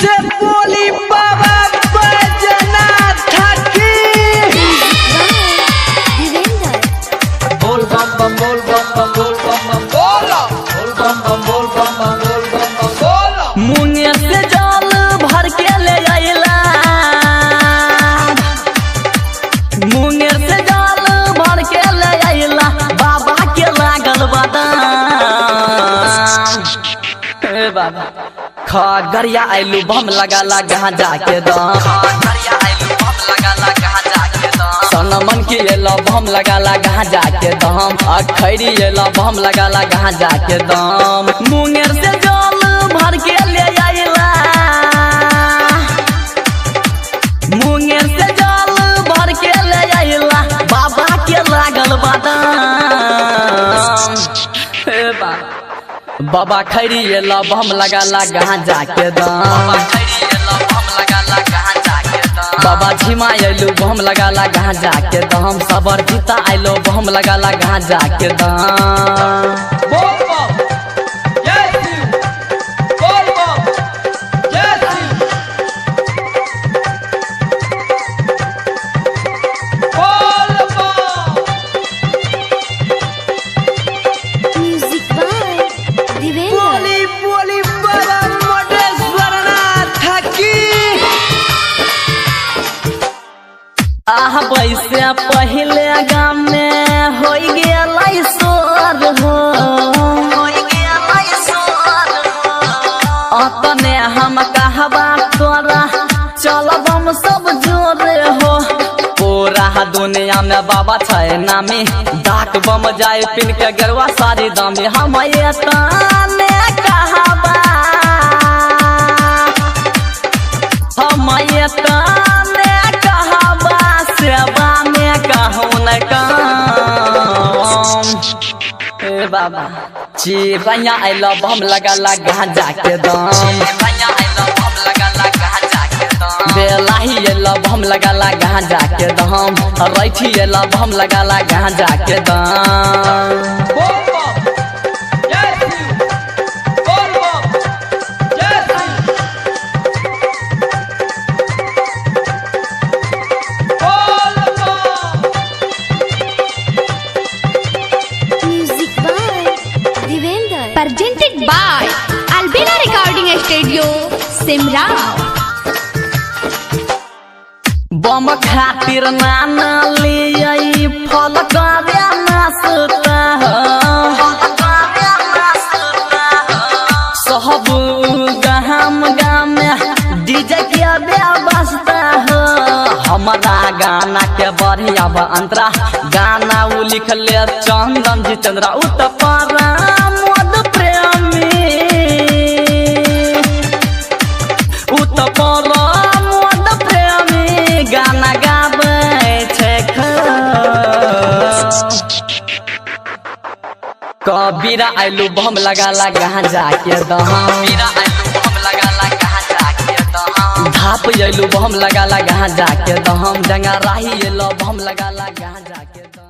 से बोली बाबा बैजनाथ की। बोल बम बम बोल बम बम बोल बम बम बोलो, बोल बम बम बोल बम बम बोल बम बम बोलो। मुंगे से जल भर के ले अइला, मुंगेर से जल भर के ले अइला, बाबा के लागल बदाम। हे बाबा खगड़िया आइलू बम लगाला गांजा के दाम। सनमन के एला बम लगाला गांजा के दाम, आ खैरी एला बम लगाला गांजा के दाम। मुंगेर से जल भर के ले अइला, मुंगेर से जल भर के ले अइला, बाबा के लागल बदाम। हे बाबा बाबा खैरी एला बम लगाला गांजा के दाम। बाबा झिमा अइलू बम लगाला गांजा के दाम, सबर जीता अइलो बम लगाला गांजा के दाम। बोल बम जय शिव, बोल बम जय शिव, बोल बम। Music by Devendra. बोली बोली बाबा मटेश्वरनाथ की। आह वैसे पहले गाम में हो गेलै शोर हो, अतने हम कहबा तोरा चलब हम सब जोरे हो। पूरा दुनिया में बाबा छै नामी, डाक बम जाए पिन के गेरुआ सारी दामी। हम ये ताने कहबा, हम ये ताने कहबा, सेवा में कहूँ न काम। ए बाबा चिड़ैया अइलो बम लगाला गांजा के दाम। बेलाही अइलो बम लगाला गांजा के दाम, रैठी अइलो बम लगाला गांजा के दाम। बोल बम जय शिव, बोल बम जय शिव, बोल बम। Music by Devendra. Presented by Albina Recording Studio, Simrao. बम खातिर नाना लियै फल करे नाश्ता हो, सब गाम गाम में डीजे के व्यवस्था हो। हमारा गाना के बढ़िया बा अंतरा, गाना उ लिखले चंदन जी चंद्रा, उ त परामोद प्रेमी, उ त परामोद प्रेमी गाना गाबै छै। कबीरा आइलू बम लगाला गांजा के दम, धाप अइलू बम लगाला गांजा के दम, डंगा राही अइलो बम लगाला गांजा के दम।